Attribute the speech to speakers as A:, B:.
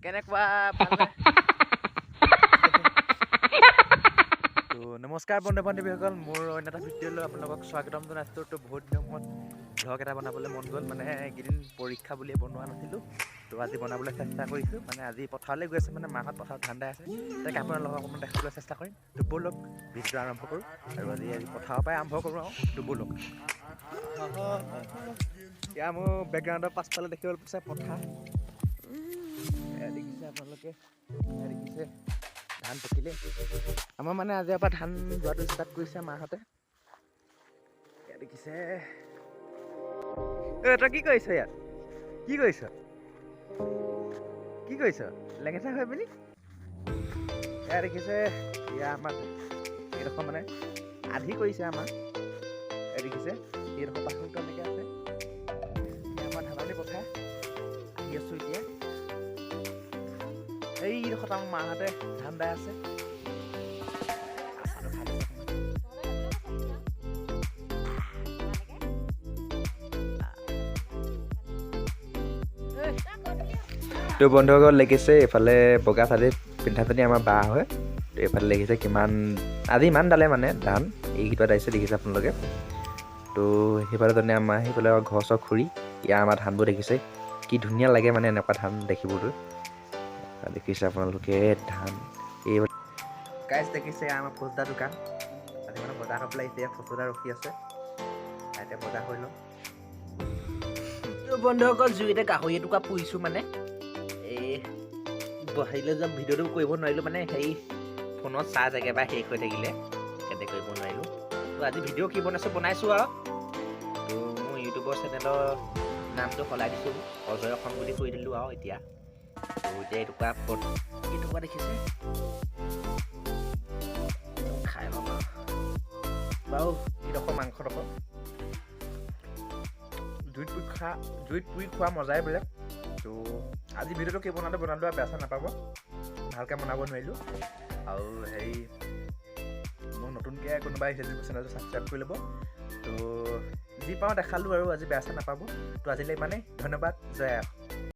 A: কেনেকুৱা ভালনে? তো নমস্কাৰ বন্ধু বান্ধৱীসকল, মোৰ অন্য এটা ভিডিঅ'লৈ আপোনালোকক স্বাগতম জনাইছোঁ। তো বহুত দিনৰ মূৰত ভ্লগ এটা বনাবলৈ মন গ'ল, মানে এইকেইদিন পৰীক্ষা বুলিয়ে বনোৱা নাছিলোঁ। তো আজি বনাবলৈ চেষ্টা কৰিছোঁ। মানে আজি পথাৰলৈ গৈ আছোঁ, মানে মাহঁত পথাৰত ধান দাই আছে, তাকে আপোনালোকক অকণমান দেখাবলৈ চেষ্টা কৰিম। তো ব'লক ভিডিঅ'টো আৰম্ভ কৰোঁ, আৰু আজি আজি পথাৰৰ পৰাই আৰম্ভ কৰোঁ আৰু। তো ব'লক। এতিয়া মোৰ বেকগ্ৰাউণ্ডৰ পাছফালে দেখিবলৈ পাইছে পথাৰ, এয়া দেখিছে আপোনালোকে, এয়া দেখিছে ধান পকিলে। আমাৰ মানে আজিৰ পৰা ধান ৰোৱাটো ষ্টাৰ্ট কৰিছে মাহঁতে। এয়া দেখিছে। ঐ, তই কি কৰিছ ইয়াত? কি কৰিছ? কি কৰিছ লেঙেচা হৈ পিনি? এয়া দেখিছে, এয়া আমাৰ এইডোখৰ মানে আধি কৰিছে আমাৰ। এয়া দেখিছে, এইডোখৰ পাছতো এনেকৈ আছে। এয়া আমাৰ ধাননি পথাৰ, আহি আছোঁ এতিয়া। এইডোখৰত আমাৰ মাহঁতে ধান দাই আছে। চাহটো খাই লৈছে অকণমান।
B: তো বন্ধুসকল দেখিছে, এইফালে বগা চাদৰ পিন্ধাজনী আমাৰ বা হয়। তো এইফালে দেখিছে কিমান আজি ইমান দালে মানে ধান এইকেইটা দাইছে, দেখিছে আপোনালোকে। তো সেইফালে জনে আমাৰ সেইফালে ঘৰ চৰ খুৰী। ইয়াৰ আমাৰ ধানবোৰ দেখিছে, কি ধুনীয়া লাগে মানে এনেকুৱা ধান দেখিবলৈ। দেখিছে আপোনালোকে ধান এই।
A: গাইজ দেখিছে, এয়া আমাৰ ফৌজদাৰ দোকান। আজি মানে বজাৰ কৰিবলৈ আহিছে, ইয়াত ফৌজদাৰ ৰখি আছে, এতিয়া বজাৰ কৰি লওঁ। তো বন্ধুসকল, জুইতে গাহৰি এটুকুৰা পুৰিছোঁ। মানে এই হেৰিলৈ যোৱা ভিডিঅ'টো কৰিব নোৱাৰিলোঁ, মানে হেৰি ফোনত চাৰ্জ একেবাৰে শেষ হৈ থাকিলে, সেইকাৰণে কৰিব নোৱাৰিলোঁ। তো আজি ভিডিঅ' কি বনাইছোঁ বনাইছোঁ আৰু। তো মোৰ ইউটিউবৰ চেনেলৰ নামটো সলাই দিছোঁ, অজয় অসম বুলি কৰি দিলোঁ আৰু এতিয়া। তো এতিয়া এটুকুৰা এইটুকুৰা দেখিছে, খাই ল'ম আৰু। বাৰু এইডোখৰ মাংসডোখৰ জুইত পুৰি খোৱা মজাই বেলেগ। তো আজি ভিডিঅ'টো কি বনালোঁ বনালোঁ আৰু, বেয়া চেয়া নাপাব, ভালকৈ বনাব নোৱাৰিলোঁ। আৰু হেৰি মোৰ নতুনকৈ কোনোবাই আহিছে যদি চেনেলটো ছাবস্ক্ৰাইব কৰি ল'ব। তো যি পাওঁ দেখালোঁ আৰু আজি, বেয়া চেয়া নাপাব। তো আজিলৈ ইমানেই, ধন্যবাদ, জয় আই অসম।